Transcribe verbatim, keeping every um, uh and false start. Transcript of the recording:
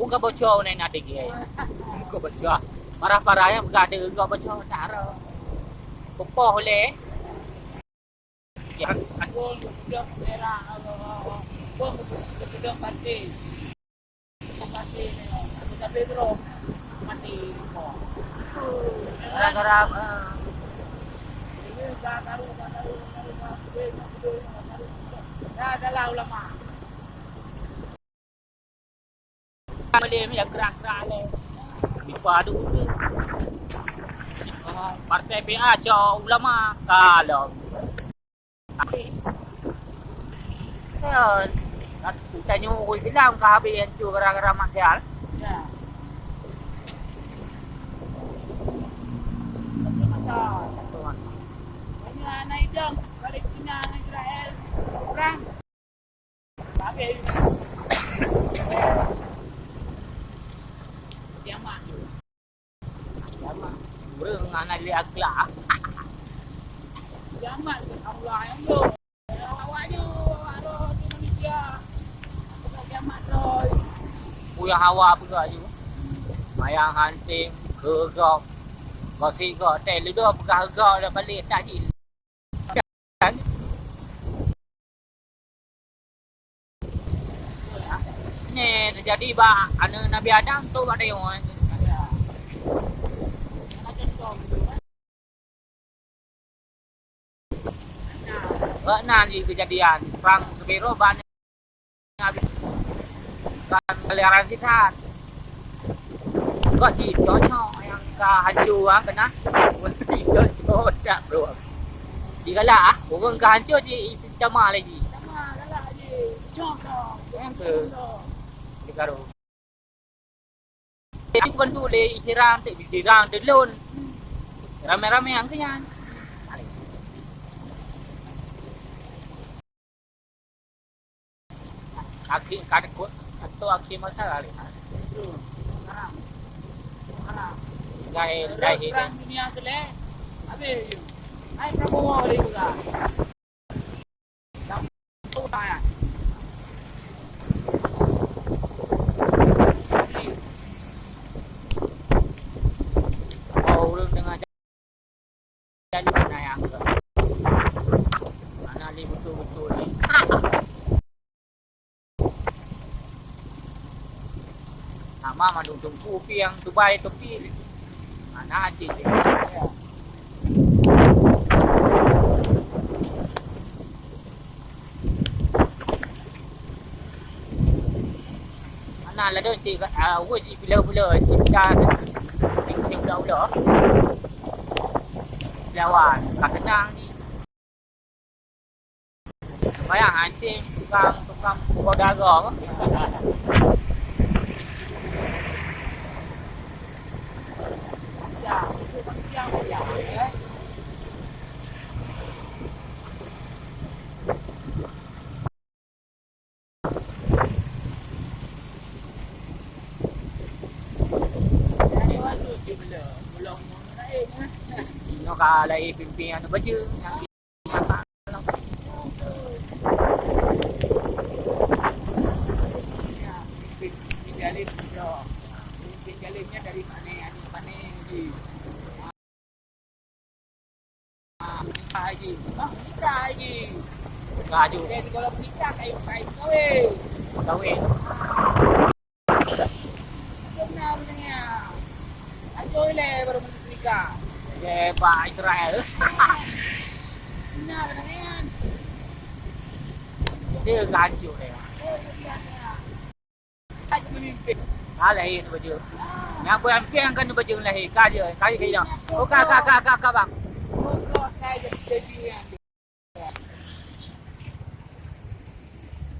Buka bocor ni nanti ke. Buka bocor. Parah-parah yang buka ada buka bocor tak ada. Kupoh le. Yang aku sudah merah. Aku sudah mati. Mati. Tapi belum mati. Gara-gara, eh, ini dah taruh, dah taruh, dah taruh, dah taruh, dah taruh. Dah salah ulama. Boleh ya gerak-gerak leh. Dipa adu. Oh, partai P A cok ulama kalau. Ya, tanyoe ureueng Islam ka habéh hancô gara-gara mak sial. Ya. Tapi masa ini anak idong Palestina dengan Israel perang. Habéh. Kiamat. Kiamat. Ureueng hana lé akhlak. Kiamat Allah yang yo. Awak nyoe, awak roh di Malaysia. Bukan kiamat roh. Buya hawa buka ju. Mayang hanting, geugok. Gosik gok, teh ludoh peugah gok dah balik tak jih. Ni terjadi bak aneuk Nabi Adam tu bak dayong. Bak nan jih kejadian perang Kebiro bak Nabi kan galiran sitat. Kok si cocok yang ka hancur ah kena. Si cocok tak bro. Di galak ah, ureueng ka hancur si sama lagi. Sama galak je. Cocok. Yang ke. Di karo. Jadi bukan tu lé sirang, tak sirang telon. Ramai-ramai yang kenyang. Akhir kadekut atau akhir masa kali. Gai gai perang dunia seleh. Habis. Hai Prabowo lagi juga. Oh, ureueng deungon jalur na nyang keu. Mana lé beutôi-beutôi lé. Nama mandum teungku piang Dubai tepi. Mana cit. Hana ladôm cit, ah, weueh cit pila-pila cit pecah. Cit udah-udah. Lawan, ka keunang cit. Bayang hanceng tukang, tukang poda gob. Ya, itu bang siang ya. Inoe ka lahé pimpén aneuk bajeue nyang di mata. Pimpén, pimpén jalim, yo. Pimpén jalim nyan dari mana? Aneuk mana? Ah, menikah lagi. Ah, menikah lagi. Menikah lagi. Dia sekolah menikah, kayu, kayu kahwin. Kahwin. Benar, benar. Ajo ilai baru menikah. Dia Pak Israel. Benar, benar. Dia ganjuk dia. Ah, lahé aneuk bajeue. Nyang ku ampiang kan aneuk bajeue lahé. Ka jeuet, ka jeuet keu inong. Oh, ka, ka, ka, ka, ka, bang.